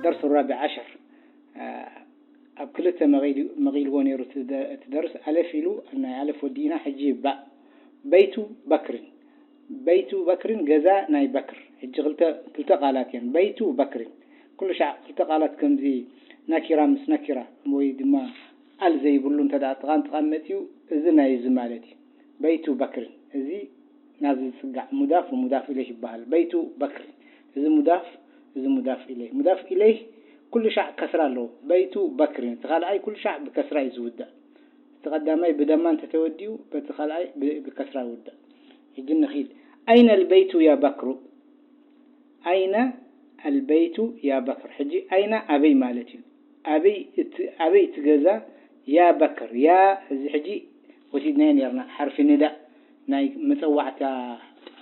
ደርሱ ራብዕ ዓሸር ኣብ ክልተ መቒልዎ ነይሩ እቲ ደርስ። ኣለፍ ኢሉ ናይ ኣለፍ ወዲእና ሕጂ ባእ። በይቱ በክርን። በይቱ በክርን፣ ገዛ ናይ በክር። ሕጂ ክልተ ቃላት እየን። በይቱ በክርን። ኩሉ ሻዕ ክልተ ቃላት ከምዚ ነኪራ ምስ ነኪራ ወይ ድማ ኣል ዘይብሉ እንተ ደኣ ጥቓን ጥቓን መጺኡ፣ እዚ ናይ እዚ ማለት እዩ። በይቱ በክርን። እዚ ናብዚ ዝጽጋዕ ሙዳፍ ወሙዳፍ ኢለይህ ይበሃል። በይቱ በክርን። እዚ ሙዳፍ፣ እዚ ሙዳፍ ኢለይህ። ሙዳፍ ኢለይህ ኩሉ ሻዕ ከስራ ኣለዎ። በይቱ በክርን። እቲ ካልኣይ ኩሉ ሻዕ ብከስራ እዩ ዝውዳእ። እቲ ቀዳማይ ብደማ እንተተወዲኡ፣ በቲ ካልኣይ ብ-፣ ብከስራ ይውዳእ። ሕጂ ንኺድ። ኣይነ ኣልበይቱ ያ በክሩ? ኣይነ ኣልበይቱ ያ በክር? ሕጂ ኣይነ ኣበይ ማለት እዩ? ኣበይ እቲ፣ ኣበይ እቲ ገዛ? ያ በክር፣ ያ፣ እዚ ሕጂ ወሲድናዮ ነርና፣ ሓርፊ ንዳእ፣ ናይ መጸዋዕታ፣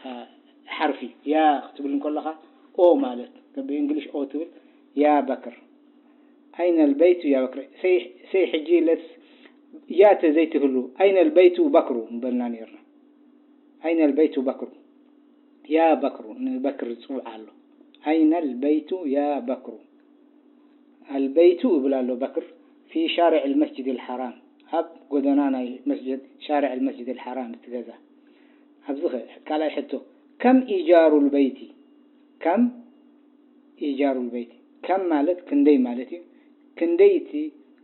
አ፣ ሓርፊ፣ ያ ክትብል እንከለኻ፣ ኦ ማለት፣ ብእንግሊሽ ኦ ትብል፣ ያ በክር። ኣይነ ኣልበይቱ ያ በክር? ሰይ፣ ሰይ ሕጂ ለስ ያ ተዘይትህሉ፣ ኣይነ ኣልበይቱ በክሩ ምበልና ነርና። ኣይነ ኣልበይቱ በክሩ? ያ በክሩ፣ ንበክር ዝጽውዕ ኣሎ። ኣይነ ኣልበይቱ ያ በክሩ? ኣልበይቱ እብል ኣሎ በክር፣ ፊ ሻርዕ ኣልመስጅድ ኣልሓራም፣ ኣብ ጎደና ናይ መስጅድ፣ ሻርዕ ኣልመስጅድ ኣልሓራም እቲ ገዛ። ኣብዚ ኸ፣ ካልኣይ ሕቶ፣ ከም ኢጃሩ ኣልበይቲ፣ ከም ኢጃሩ ኣልበይቲ፣ ከም ማለት ክንደይ ማለት እዩ። ክንደይ እቲ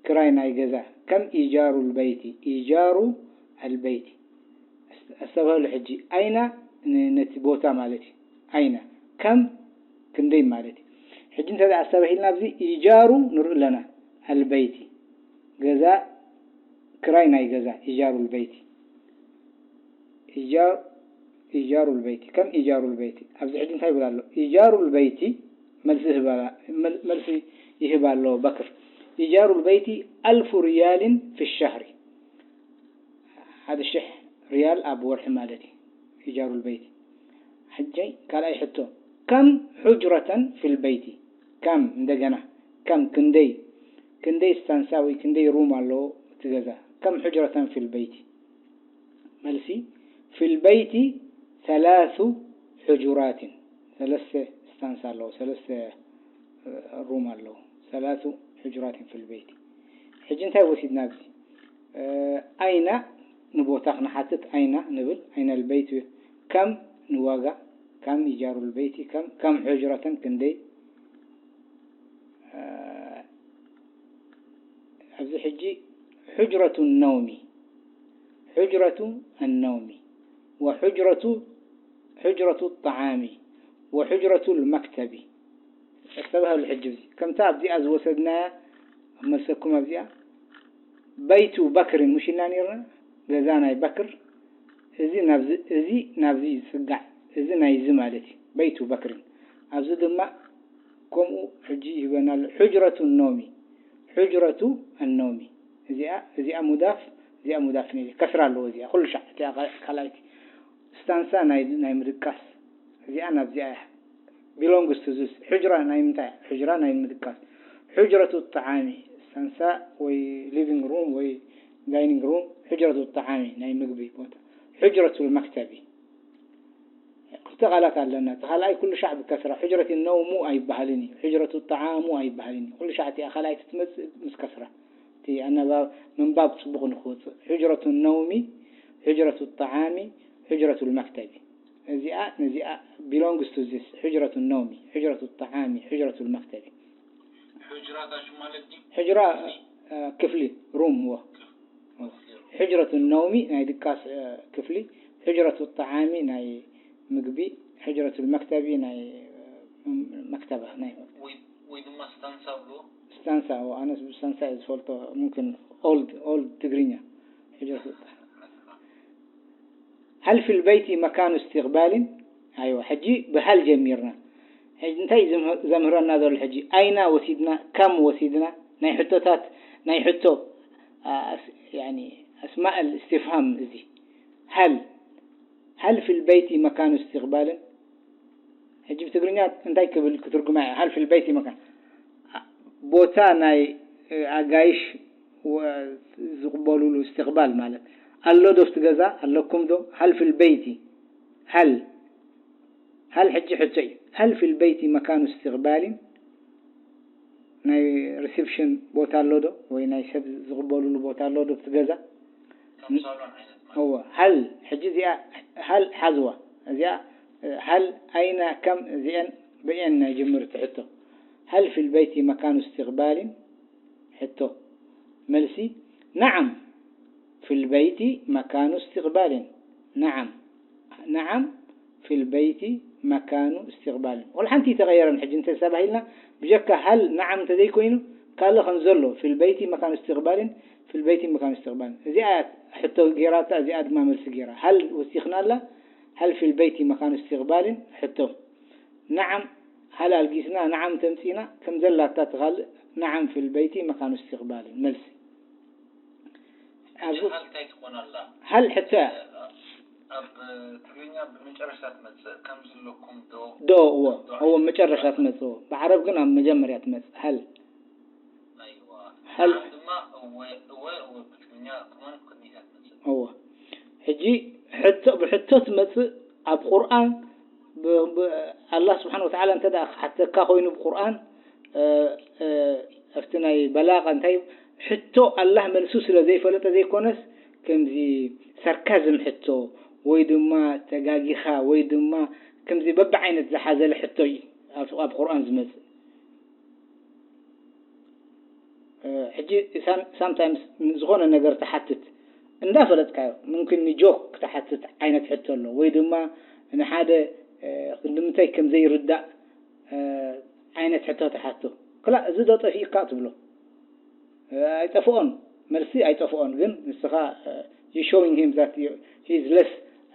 ክራይ ናይ ገዛ፣ ከም ኢጃሩ ኣልበይቲ፣ ኢጃሩ ኣልበይቲ። ኣስ-፣ ኣስተብህሉ ሕጂ፣ ኣይና ን-፣ ነቲ ቦታ ማለት እዩ። ኣይና፣ ከም ክንደይ ማለት እዩ። ሕጂ እንተ ደኣ ኣስተብሂልና ኣብዚ ኢጃሩ ንርኢ ኣለና፣ ኣልበይቲ፣ ገዛ ክራይ ናይ ገዛ፣ ኢጃሩ ኣልበይቲ። ኢጃር-፣ ኢጃሩ ኣልበይቲ፣ ከም ኢጃሩ ኣልበይቲ። ኣብዚ ሕጂ እንታይ ይብል ኣሎ? ኢጃሩ ኣልበይቲ መልሲ ይህብ ኣላ-፣ መል-፣ መልሲ ይህብ ኣሎ በክር። ኢጃሩ ኣልበይቲ ኣልፉ ሪያልን ፊ ሸህሪ። ሓደ ሽሕ ሪያል ኣብ ወርሒ ማለት እዩ። ኢጃሩ ኣልበይቲ። ሕጂ ካልኣይ ሕቶ፣ ከም ሑጅረተን ፊል በይቲ። ከም፣ እንደገና፣ ከም ክንደይ፣ ክንደይ ስታንሳ ወይ ክንደይ ሩም ኣለዎ እቲ ገዛ? ከም ሑጅረተን ፊል በይቲ። መልሲ፣ ፊል በይቲ ሰላሱ ሑጁራትን፣ ሰለስተ ስታንሳ ኣለዎ፣ ሰለስተ ሩም ኣለዎ። ሰላሱ ሑጁራትን ፊል በይቲ። ሕጂ እንታይ ወሲድና ኣብዚ? እ፣ ኣይና ንቦታ ክንሓትት፣ ኣይና ንብል፣ ኣይና ኣልበይት፣ ከም ንዋጋ፣ ከም ኢጃሩ ኣልበይቲ፣ ከም፣ ከም ሑጅረተን ክንደይ፣ እ፣ ኣብዚ ሕጂ ሑጅረቱ ነውሚ፣ ሑጅረቱ ኣነውሚ፣ ወሑጅረቱ፣ ሑጅረቱ ጣዓሚ፣ ወሑጅረቱ ልመክተቢ። ኣስተብሃሉ ሕጂ እዚ። ከምታ ኣብዚኣ ዝወሰድናያ፣ ኣብ መልሰኩም ኣብዚኣ፣ በይቱ በክርን ምሽ ኢልና ነይርና? ገዛ ናይ በክር። እዚ ናብዚ፣ እዚ ናብዚ ዝጽጋዕ፣ እዚ ናይዚ ማለት እዩ። በይቱ በክርን። ኣብዚ ድማ ከምኡ ሕጂ ይህበና ኣሎ። ሑጅረቱ ነውሚ፣ ሑጅረቱ ኣነውሚ። እዚኣ፣ እዚኣ ሙዳፍ፣ እዚኣ ሙዳፍ ነይሩ። ከስራ ኣለዎ እዚኣ። ኩሉ ሻዕ እቲኣ ካ-፣ ካልኣይቲ ስታንሳ ናይ፣ ናይ ምድቃስ። እዚኣ ናብዚኣ እያ። ቢሎንግስ ቱ ዚስ። ሕጅራ ናይ ምንታይ እያ? ሕጅራ ናይ ምድቃስ። ሕጅረቱ ጣዓሚ፣ ስታንሳ ወይ ሊቪንግ ሩም ወይ ዳይኒንግ ሩም። ሕጅረቱ ጣዓሚ ናይ ምግቢ ቦታ። ሕጅረቱ መክተቢ። ክልተ ቃላት ኣለና። እቲ ካልኣይ ኩሉ ሻዕ ብከስራ። ሕጅረት ነውሙ ኣይበሃልን እዩ። ሕጅረቱ ጣዓሙ ኣይበሃልን እዩ። ኩሉ ሻዕ እቲኣ ካልኣይቲ ትመጽእ ምስ ከስራ። እቲ ኣነባብ፣ ምንባብ ጽቡቕ ንክወጽእ። ሕጅረቱ ነውሚ፣ ሕጅረቱ ጣዓሚ፣ ሕጅረቱ መክተቢ። እዚኣ፣ ነዚኣ ቢሎንግስ ቱ ዚስ። ሕጅረቱ ነውሚ፣ ሕጅረቱ ጣዓሚ፣ ሕጅረቱ መክተቢ። ሕጅራ ታሽ ማለት ድዩ? ሕጅራ፣ እ፣ ክፍሊ፣ ሩም፣ እዎ። ክፍሊ። ሕጅረቱ ነውሚ ናይ ድቃስ፣ እ፣ ክፍሊ፣ ሕጅረቱ ጣዓሚ ናይ ምግቢ፣ ሕጅረቱ መክተቢ ናይ፣ እ፣ መክተባ፣ ናይ መክተባ። ወይ፣ ወይ ድማ ስታንሳ ብሎ? ስታንሳ፣ እዎ፣ ኣነስ ብስታንሳ እየ ዝፈልጦ፣ ሙምክን ኦልድ፣ ኦልድ ትግርኛ። ሕጅረቱ ጣ-፣ ሀል ፊል በይቲ መካኑ እስትቅባልን? ኣይዋ፣ ሕጂ ብሀል ጀሚርና። ሕጂ እንታይ እዩ ዘምህ-፣ ዘምህረና ዘሎ? ሕጂ ኣይና ወሲድና፣ ከም ወሲድና፣ ናይ ሕቶታት፣ ናይ ሕቶ፣ ኣ-፣ ኣስ-፣ ያኒ፣ ኣስማእ እስትፍሃም እዚ። ሀል፣ ሀል ፊል በይቲ መካኑ እስትቅባልን? ሕጂ ብትግርኛ እንታይ ክብል ክትርጉማ እየ? ሀል ፊል በይቲ መካን፣ ቦታ ናይ፣ እ፣ ኣጋይሽ ወ-፣ ዝቕበሉሉ እስትቕባል ማለት። ኣሎ ዶ ኣብቲ ገዛ? ኣለኩም ዶ? ሀል ፊል በይቲ፣ ሀል፣ ሀል ሕጂ ሕቶ እዩ። ሀል ፊል በይቲ መካኑ እስትቕባልን? ናይ ሪሲፕሽን ቦታ ኣሎ ዶ? ወይ ናይ ሰብ ዝቕበሉሉ ቦታ ኣሎ ዶ ኣብቲ ገዛ? ከም ሳሎን ዓይነት ማለት እወ። ሀል፣ ሕጂ እዚኣ ሀል ሓዝዋ። እዚኣ ሀል ኣይና ከም እዚአን ብኤን ናይ ጅምር ትሕቶ። هل في البيت مكان استقبال؟ ሕቶ። መልሲ፣ نعم في البيت مكان استقبال. نعم نعم في البيت مكان استقبال. ወላ ሓንቲ ተቐየረን ሕጂ እንተ ተባሂልና ብጀካ ሀል نعم እንተ ዘይኮይኑ ካልእ ከም ዘሎ في البيت مكان استقبال في البيت مكان استقبال። እዚኣ ሕቶ ጌራታ እዚኣ ድማ መልሲ ጌራ። ሀል ወሲኽናላ هل في البيت مكان استقبال ሕቶ نعم ሀል ኣልጊስና نعم ተምጺና ከም ዘላታ ትኻልእ نعم في البيت مكان استقبال መልሲ። ኣብዚ ሀል እንታይ ትኾን ኣላ? ሀል ሕቶ እያ። ኣብ ትግርኛ ብመጨረሻ ትመጽእ ከም ዝለኩም ዶ ዶ እዎ እዎ መጨረሻ ትመጽእ እዎ። ብዓረብ ግን ኣብ መጀመርያ ትመጽእ ሀል ኣይዋ ሀል ድማ እወ እወ እወ ብትግርኛ ከማን ቅድሚታ ትመጽእ እዎ። ሕጂ ሕቶ ብሕቶ ትመጽእ ኣብ ቁርኣን ብ- ብ- ኣላህ ስብሓን ወተዓላ እንተ ደኣ ክሓተካ ኮይኑ ብቁርኣን እ፣ እ፣ ኣብቲ ናይ በላቃ እንታይ ሕቶ ኣላህ መልሱ ስለ ዘይፈለጠ ዘይኮነስ ከምዚ ሳርካዝም ሕቶ ወይ ድማ ተጋጊኻ ወይ ድማ ከምዚ በብዓይነት ዝሓዘለ ሕቶ እዩ ኣብ ኣብ ቁርኣን ዝመጽእ። ሕጂ ሳምታይምስ ዝኾነ ነገር ትሓትት እንዳፈለጥካዮ ምምክን ንጆክ ክትሓትት ዓይነት ሕቶ ኣሎ ወይ ድማ ንሓደ ንምንታይ ከም ዘይርዳእ ዓይነት ሕቶ ትሓቶ። ክላእ እዚ ዶ ጠፊእካ ትብሎ። ኣይጠፍኦን፣ መልሲ ኣይጠፍኦን፣ ግን ንስኻ you showing him that he is less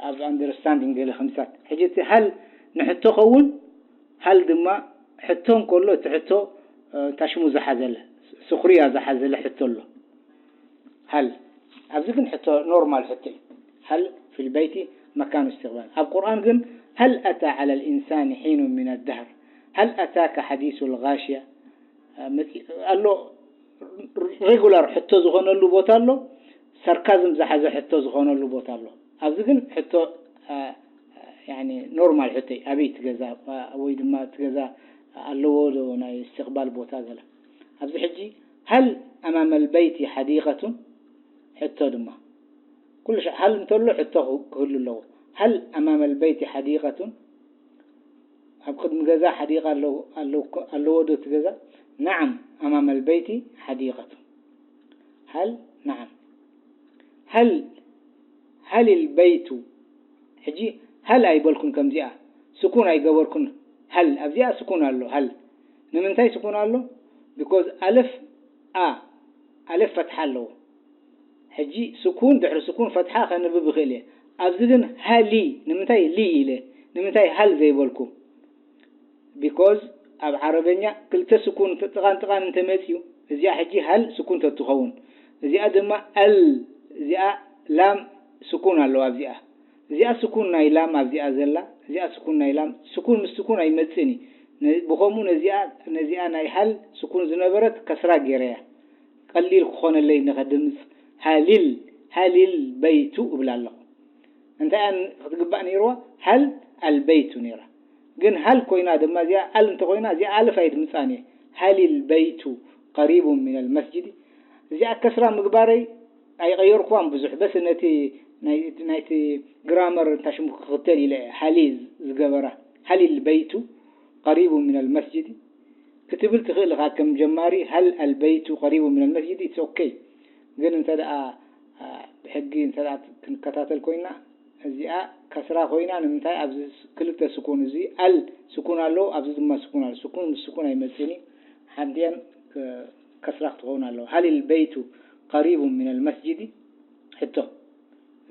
ኣብ understanding ገለ ከምሳት። ሕጂ እቲ ሀል ንሕቶ ኸውን ሀል ድማ ሕቶ እንከሎ እቲ ሕቶ ታሽሙ ዝሓዘለ ስኽርያ ዝሓዘለ ሕቶ ኣሎ። ሀል ኣብዚ ግን ሕቶ ኖርማል ሕቶ እዩ። هل في البيت مكان استقبال ኣብ ቁርኣን ግን هل أتى على الإنسان حين من الدهر هل أتاك حديث الغاشية ኣሎ። ሬጉላር ሕቶ ዝኾነሉ ቦታ ኣሎ፣ ሳርካዝም ዝሓዘ ሕቶ ዝኾነሉ ቦታ ኣሎ። ኣብዚ ግን ሕቶ ኖርማል ሕቶ እዩ። ኣበይ ትገዛ ወይ ድማ ትገዛ ኣለዎ ዶ ናይ እስትቕባል ቦታ ገለ። ኣብዚ ሕጂ هل أمام البيت حديقة ሕቶ ድማ ኩሉ ሻዕ ሀል እንተሎ ሕቶ ክህሉ ኣለዎ። هل أمام البيت حديقة ኣብ ቅድሚ ገዛ ሓዲቃ ኣለዎ ዶ እቲ ገዛ? نعم أمام البيت حديقة هل نعم هل هل البيت ሕጂ ሀል ኣይበልኩን ከምዚኣ ስኩን ኣይገበርኩን ሀል ኣብዚኣ ስኩን ኣሎ ሀል ንምንታይ ስኩን ኣሎ because ኣልፍ ኣ ኣልፍ ፈትሓ ኣለዎ ሕጂ ስኩን ድሕሪ ስኩን ፈትሓ ከንብብ ይኽእል እየ ኣብዚ ግን ሀሊ ንምንታይ ሊ ኢለ ንምንታይ ሀል ዘይበልኩ because ኣብ ዓረበኛ ክልተ ስኩን ጥቓን ጥቓን እንተመፅዩ እዚኣ ሕጂ ሀል ስኩን ተትኸውን እዚኣ ድማ ال እዚኣ ላም ስኩን ኣለዋ ኣብዚኣ እዚኣ ስኩን ናይ ላም ኣብዚኣ ዘላ እዚኣ ስኩን ናይ ላም ስኩን ምስ ስኩን ኣይመፅእን እዩ ብኸምኡ ነዚኣ ነዚኣ ናይ ሀል ስኩን ዝነበረት ከስራ ገይረያ ቀሊል ክኾነለይ ንኸ ድምፅ ሀሊል ሀሊል በይቱ እብላ ኣለኹ እንታይ ክትግባእ ነይርዋ ሀል ኣልበይቱ ነይራ ግን ሀል ኮይና ድማ እዚኣ ኣል እንተኮይና እዚኣ ኣልፍ ኣይድምፃን እየ ሀሊል በይቱ ቀሪቡ ሚነል መስጅዲ እዚኣ ከስራ ምግባረይ ኣይቀየርኩዋን ብዙሕ በስ ነቲ ናይቲ ግራመር እንታ ሽሙ ክክተል ኢለ እየ ሀሊ ዝገበራ ሀሊል በይቱ ቀሪቡ ሚነል መስጅዲ ክትብል ትኽእል ኢኻ ከም ጀማሪ ሀል ኣልበይቱ ቀሪቡ ሚነል መስጅዲ it's okay ግን እንተ ደኣ ብሕጊ እንተ ደኣ ክንከታተል ኮይና እዚኣ ከስራ ኮይና ንምንታይ ኣብዚ ክልተ ስኩን እዚ ኣል ስኩን ኣለዎ ኣብዚ ድማ ስኩን ኣሎ ስኩን ምስ ስኩን ኣይመፅእን እዩ ሓንቲአን ከስራ ክትኸውን ኣለዎ هل البيت قريب من المسجد ሕቶ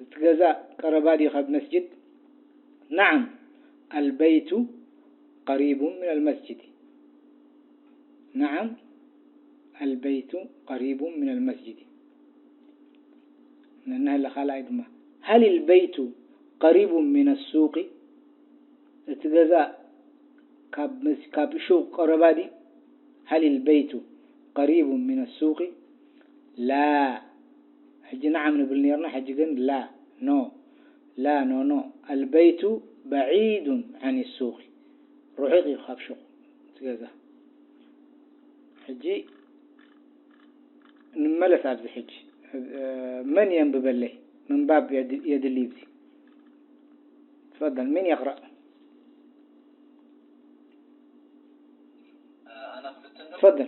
እቲ ገዛ ቀረባ ድዩ ካብ መስጅድ نعم البيت قريب من المسجد نعم البيت قريب من المسجد ነናህለ ካልኣይ ድማ هل البيت قريب من السوق እቲ ገዛ ካብ ሹቅ ቀረባ ድዩ هل البيت قريب من السوق لا ሕጂ نعم ንብል ነርና ሕጂ ግን لا no لا no no البيت بعيد عن السوق ርሑቕ እዩ ካብ ሹቅ እቲ ገዛ ሕጂ ንመለስ ኣብዚ ሕጂ መን የንብበለይ ምንባብ የድሊ ኣብዚ። تفضل، من يقرأ؟ أنا في التندر. تفضل.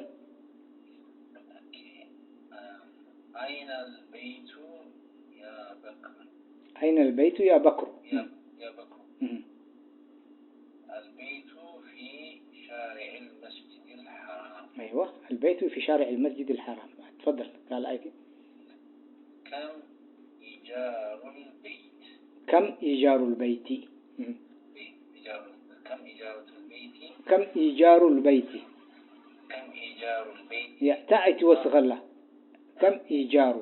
أين البيت يا بكر؟ أين البيت يا بكر؟ يا, يا بكر. مم. البيت في شارع المسجد الحرام. أيوة، البيت في شارع المسجد الحرام. تفضل، قال آيتي. كم إيجار البيت؟ كم إيجار البيت؟ مم. إيجار، كم إيجار البيت؟ كم إيجار البيت؟ كم إيجار البيت؟ يا، تا أيتي وسخلا. كم إيجار؟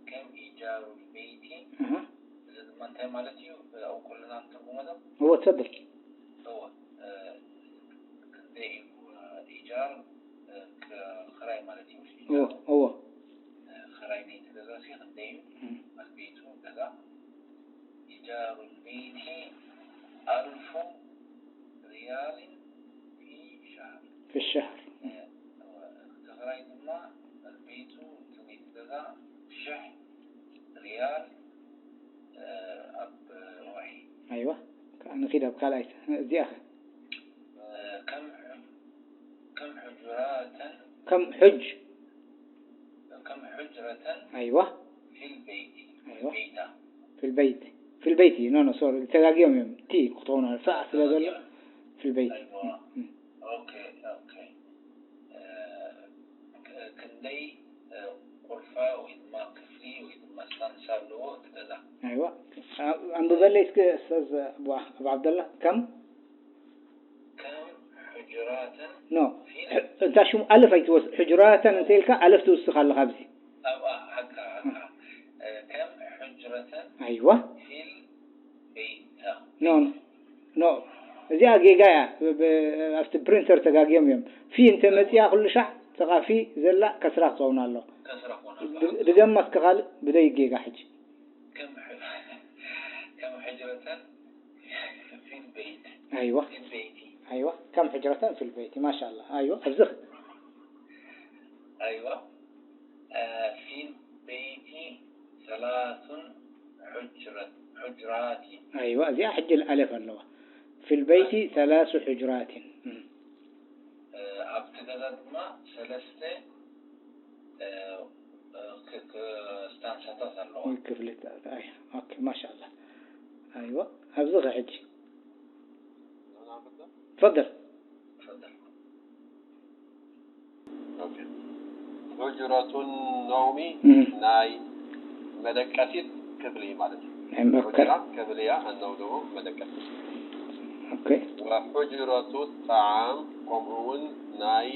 كم إيجار البيت؟ أها. إذا ما أنت مالتي أو كلنا نترجم هذا؟ هو تفضل. هو، آه، ክንደይ እዩ ኢጃር፣ ክ-፣ ክራይ ማለት እዩ። هو، هو. ክራይ ናይቲ ገዛ ሲ ክንደይ እዩ? مم. ኣልቤቱ ገዛ ኢጃሩ ቤቲ ኣልፉ ሪያል ፊ ሻህር። في الشهر. እቲ ክራይ ድማ ኣልቤቱ እቲ ናይቲ ገዛ ሽሕ ሪያል ኣብ ወርሒ። أيوة. نخيد أبكال أيت. زياخ. ከም ከም ሕጁራተን كم حج؟ ከም ሕጅረተን أيوة. ፊል ቤይቲ أيوة. ቤታ في البيت. في البيت. نو، نو، سوري. تلاقيهم يوم. تي كتونا. فا سلازل. في البيت. أيوة. مم. ኦኬ ኦኬ። ክንደይ ቁርፋ ወይ ድማ ክፍሊ ወይ ድማ ስታንሳ ኣለዎ እቲ ገዛ? أيوة. أنبو بلي اسك أستاذ أبو أبو عبد الله، كم؟ ከም ሕጅራተን نو. أنت شو ألف أيتوس حجراتن أنت لك ألف توسخ على خبزي. ኣብኣ ሓካ ሓካ ከም ሕጅረተን أيوة. ፊል ቤታ نو، نو. እዚኣ ጌጋ እያ። ብ-፣ ኣብቲ ፕሪንተር ተጋግዮም እዮም። ፊ እንተ መፂኣ ኩሉ ሻዕ ተቓፊ ዘላ ከስራ ክኸውን ኣሎ። ከስራ ክኾን ድ-፣ ድገማ እስከ ካልእ ብደይ ጌጋ ሕጂ። ከም ሕ-፣ ከም ሕጅረተን ፊል ቤት أيوة. ፊል ቤቲ أيوة. كم حجرة في البيت؟ ما شاء الله. أيوة. أبزخ. ኣይዋ ፊል ቤቲ ሰላሱን ሕጅረት ሕጅራቲ أيوة. እዚኣ ሕጂ الألف ኣለዋ. في البيت ثلاث حجرات. مم. ኣብቲ ገዛ ድማ ሰለስተ ክ- ክ- ስታንሳታት ኣለዋ። ክፍልታት። أيوة. أوكي. ما شاء الله. أيوة. ኣብዚ ሕጂ تفضل. ትፈደል ኦኬ። ሑጅረቱ ነውሚ እም። ናይ መደቀሲት ክፍሊ ማለት እዩ። ናይ መከር ሑጅራ ክፍሊ እያ፣ ኣነው ደግሞ መደቀሲት። ኦኬ። ወሑጅረቱ ጣዓም፣ ከምኡ እውን ናይ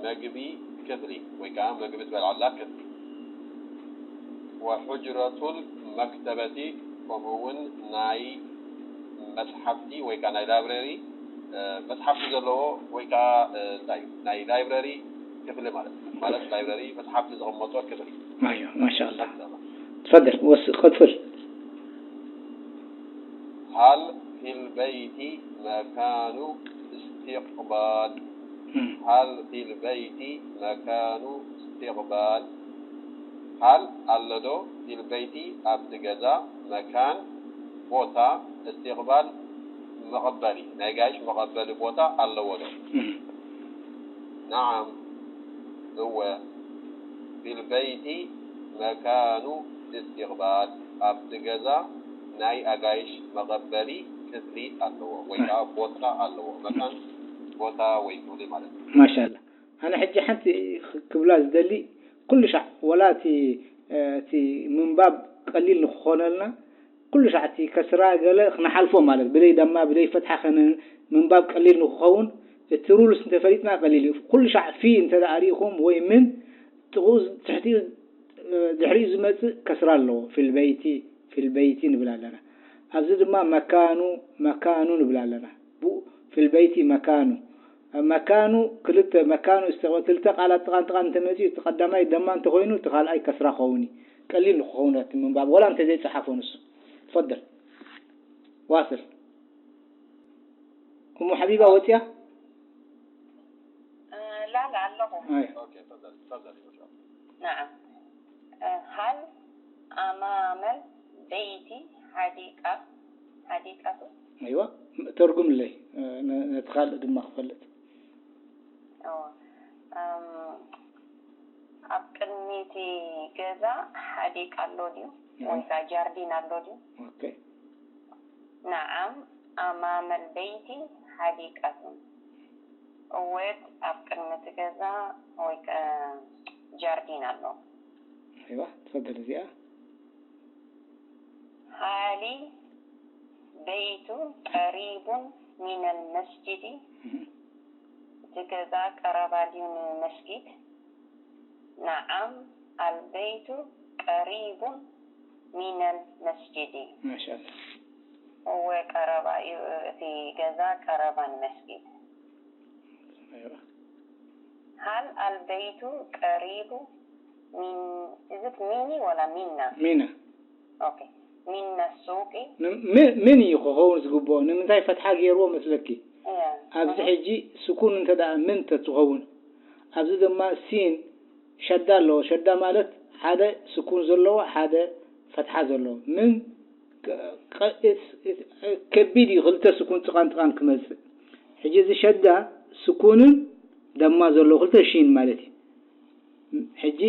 መግቢ ክፍሊ ወይ ከዓ መግቢ ትበልዓላ ክፍሊ። ወሑጅረቱል መክተበቲ፣ ከምኡ እውን ናይ መፅሓፍቲ ወይ ከዓ ናይ ላይብረሪ መፅሓፍቲ ዘለዎ ወይ ከዓ እንታይ እዩ ናይ ላይብረሪ ክፍሊ ማለት እዩ። ማለት ላይብረሪ መፅሓፍቲ ዝቕመጦ ክፍሊ أيوة. ما شاء الله. تفضل. وس-، قد فل. هل في البيت مكان استقبال؟ مم. هل في البيت مكان استقبال؟ هل ኣሎ ዶ في البيت ኣብቲ ገዛ መካን ቦታ استقبال መቐበሊ ናይ ጋይሽ መቐበሊ ቦታ ኣለዎ ዶ? مم. نعم እወ في البيت مكان استقبال ኣብቲ ገዛ ናይ ኣጋይሽ መቐበሊ ክፍሊ ኣለዎ ወይ ከዓ ቦታ ኣለዎ። መካን ቦታ ወይ ክፍሊ ማለት እዩ። ما شاء الله. ኣነ ሕጂ ሓንቲ ክብላ ዝደሊ ኩሉ ሻዕ ወላ እቲ እቲ ምንባብ ቀሊል ንክኾነልና ኩሉ ሻዕ እቲ ከስራ ገለ ክነሓልፎ ማለት ብደይ ደማ ብደይ ፈትሓ ከነ ምንባብ ቀሊል ንክኸውን እቲ ሩልስ እንተፈሊጥና ቀሊል እዩ። ኩሉ ሻዕ ፊ እንተ ደኣ ሪእኹም ወይ ምን ጥቕኡ ትሕቲኡ ድሕሪኡ ዝመጽእ ከስራ ኣለዎ። ፊልበይቲ ፊልበይቲ ንብል ኣለና። ኣብዚ ድማ መካኑ መካኑ ንብል ኣለና። ብኡ ፊልበይቲ መካኑ መካኑ ክልተ መካኑ እስተቕበል ክልተ ቃላት ጥቓን ጥቓን እንተመፂኡ እቲ ቀዳማይ ደማ እንተኮይኑ እቲ ካልኣይ ከስራ ክኸውን እዩ። ቀሊል ንክኸውን እቲ ምንባብ ወላ እንተዘይፀሓፎ ንሱ። ትፈደል ዋስል እሙ ሓቢባ ወፅያ ላላ ኣሎ أي. أوكي، تفضل، تفضل، ما شاء الله. نعم. آه، هل أمام البيت حديقة حديقة أيوة. ترجم لي. آه، ن- نتخال دم مغفلت. أو أم ኣብ ቅድሚቲ ገዛ ሓዲቃ ኣሎ ድዩ? ወይ ከዓ ጃርዲን ኣሎ ድዩ? أوكي. نعم، أمام البيت حديقة. እወት ኣብ ቅድሚ እቲ ገዛ ወይ ከ ጃርዲን ኣሎ። أيوة. تفضل زياد. هل البيت قريب من المسجد؟ እቲ ገዛ ቀረባ ድዩ ንመስጊድ? نعم، البيت قريب من المسجد. ما شاء الله. እወ ቀረባ እዩ፣ እቲ ገዛ ቀረባ ንመስጊድ። أيوة. هل البيت قريب من إذا مني ولا منا؟ منا. أوكي. من السوق. ምን እዩ ክኸውን ዝግብኦ? ንምንታይ ፈትሓ ገይርዎ መስለኪ? ኣብዚ ሕጂ ስኩን እንተ ደኣ ምን ተትኸውን፣ ኣብዚ ድማ ሲን ሸዳ ኣለዎ። ሸዳ ማለት ሓደ ስኩን ዘለዎ ሓደ ፈትሓ ዘለዎ። ምን ከቢድ እዩ፣ ክልተ ስኩን ጥቓን ጥቓን ክመፅእ። ሕጂ እዚ ሸዳ ስኩንን ደማ ዘለዎ ክልተ ሺን ማለት እዩ። ሕጂ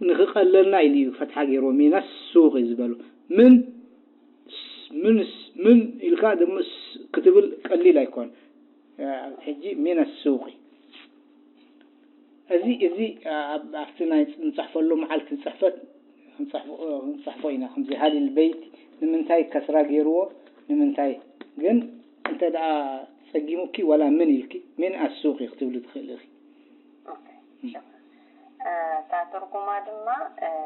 ንክቐለልና ኢሉ እዩ ፈትሓ ገይርዎ ሚና ሱቕ እዩ ዝበሉ። ምን ምን ምን ኢልካ ደሞ ክትብል ቀሊል ኣይኮን። ሕጂ ሚና ሱቕ እዚ እዚ ኣብቲ ናይ ንፅሕፈሉ መዓልቲ ፅሕፈት ክንፅሕፎ ኢና። ከምዚ ሃሊል በይት ንምንታይ ከስራ ገይርዎ ንምንታይ ግን እንተ ደኣ ፀጊሙኪ ዋላ ምን ኢልኪ ምን ኣሱቕ ክትብሊ ትኽእል ኢኺ። እታ ትርጉማ ድማ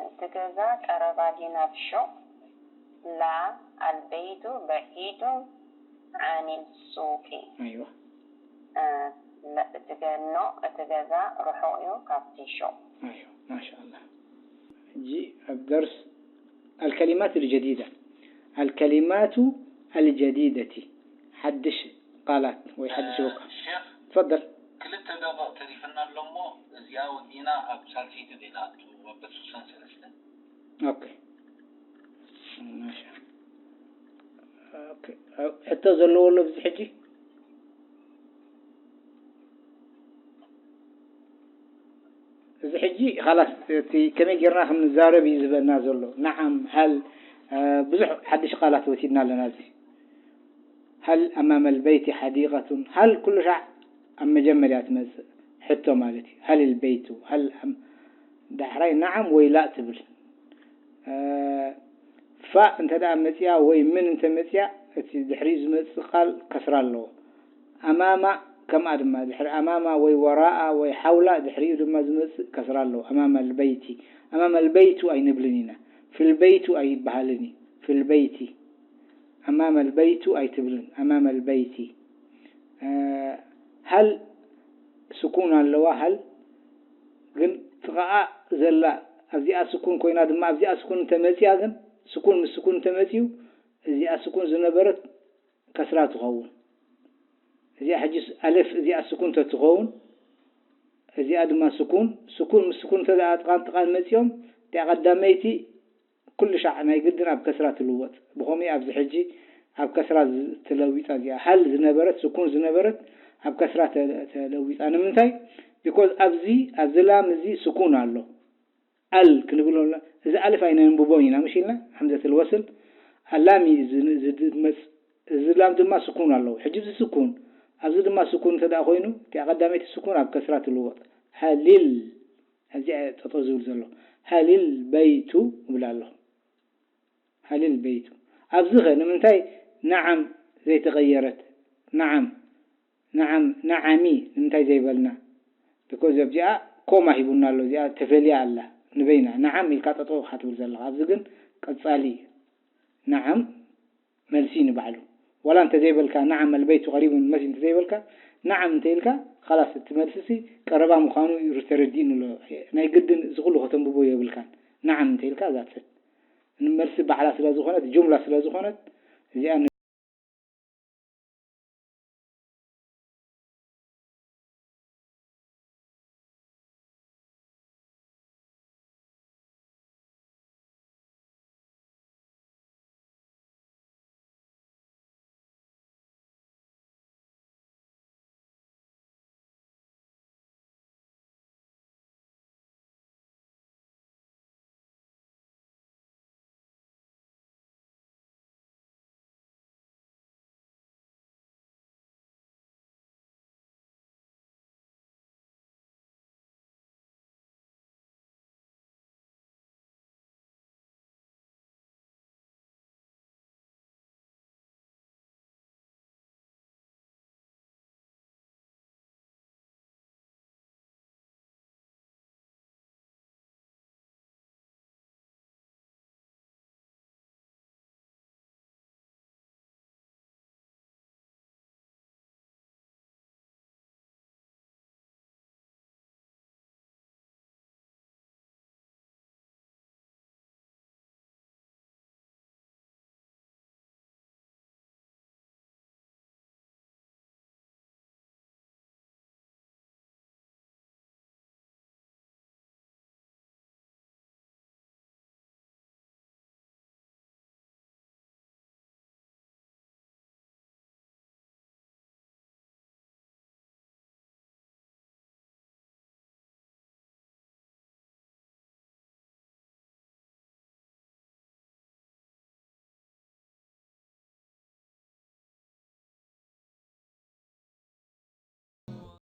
እቲ ገዛ ቀረባ ድዩ ናብ ሹቕ? ላ፣ ኣልበይቱ በዒዱን ዓኒል ሱቂ። ኣይዋ እቲ ገኖ እቲ ገዛ ርሑቕ እዩ ካብቲ ሹቕ። ኣይዋ ማሻኣላ። ሕጂ ኣብ ደርስ ኣልከሊማት ልጀዲዳ ኣልከሊማቱ ኣልጀዲደቲ ሓድሽ ቃላት ወይ ሓድሽ ወካ ሼክ ትፈደል ክልተ ደቂቕ ተሪፍና ኣሎ እሞ እዚኣ ወዲእና ኣብ ሳልሰይቲ ዜና ኣቱ ኣብ በስብሳን ሰለስተ ኦኬ ማሻ ኦኬ ሕቶ ዘለዎ ኣሎ ብዚ ሕጂ እዚ ሕጂ ኻላስ እቲ ከመይ ጌርና ከም ንዛረብ እዩ ዝበና ዘሎ نعم هل ብዙሕ ሓድሽ ቃላት ወሲድና ኣለና ኣብዚ هل أمام البيت حديقة هل ኩሉ ሻዕ ኣብ መጀመርያ ትመፅእ ሕቶ ማለት እዩ هل البيت هل ዳሕራይ نعم ወይ لا ትብል ፋእ እንተ ደኣ መፅያ ወይ ምን እንተ መፅያ እቲ ድሕሪኡ ዝመፅእ ቃል ከስራ ኣለዎ ኣማማ ከምኣ ድማ ድሕሪ ኣማማ ወይ ወራኣ ወይ ሓውላ ድሕሪኡ ድማ ዝመፅእ ከስራ ኣለዎ ኣማማ ልበይቲ ኣማማ ልበይቱ ኣይንብልን ኢና ፊልበይቱ ኣይበሃልን እዩ ፊልበይቲ ኣማማ ልበይቱ ኣይትብልን ኣማማ ልበይቲ ሃል ስኩን ኣለዋ ሃል ግን ጥቓኣ ዘላ ኣብዚኣ ስኩን ኮይና ድማ ኣብዚኣ ስኩን እንተመፅያ ግን ስኩን ምስ ስኩን እንተመፅዩ እዚኣ ስኩን ዝነበረት ከስራ ትኸውን እዚኣ ሕጂ ኣለፍ እዚኣ ስኩን ተትኸውን እዚኣ ድማ ስኩን ስኩን ምስ ስኩን እንተ ጥቓን ጥቓን መፂኦም እቲኣ ቀዳመይቲ ኩሉ ሻዕ ናይ ግድን ኣብ ከስራ ትልወጥ ብኸምኡ ኣብዚ ሕጂ ኣብ ከስራ ተለዊጣ እዚኣ ሃል ዝነበረት ስኩን ዝነበረት ኣብ ከስራ ተለዊጣ ንምንታይ because ኣብዚ ኣብዚ ላም እዚ ስኩን ኣሎ ኣል ክንብል እዚ ኣልፍ ኣይነንብቦን ኢና ምሽ ኢልና ሓምዘት ልወስል ኣላም ዝድመፅ እዚ ላም ድማ ስኩን ኣለዎ ሕጂ እዚ ስኩን ኣብዚ ድማ ስኩን እንተ ኮይኑ እቲኣ ቀዳመይቲ ስኩን ኣብ ከስራ ትልወጥ ሃሊል እዚ ጠጠው ዝብል ዘሎ ሃሊል በይቱ ይብል ኣሎ ሃሊል በይቱ ኣብዚ ኸ ንምንታይ ነዓም ዘይተቐየረት ነዓም ነዓም ነዓሚ ንምንታይ ዘይበልና because ኣብዚኣ ኮማ ሂቡና ኣሎ እዚኣ ተፈልያ ኣላ ንበይና ነዓም ኢልካ ጠጠው ኢኻ ትብል ዘለኻ ኣብዚ ግን ቀፃሊ እዩ ነዓም መልሲ ንባዕሉ ዋላ እንተዘይበልካ ነዓም ኣልበይቱ ቀሪቡ መሲ እንተዘይበልካ ነዓም እንተኢልካ ኻላስ እቲ መልስሲ ቀረባ ምዃኑ ተረዲእኑ ኣሎ ናይ ግድን እዚ ኩሉ ከተንብቦ የብልካን ነዓም እንተኢልካ ዛትሰት መልሲ ባዕላ ስለ ዝኾነት ጁምላ ስለ ዝኾነት እዚኣ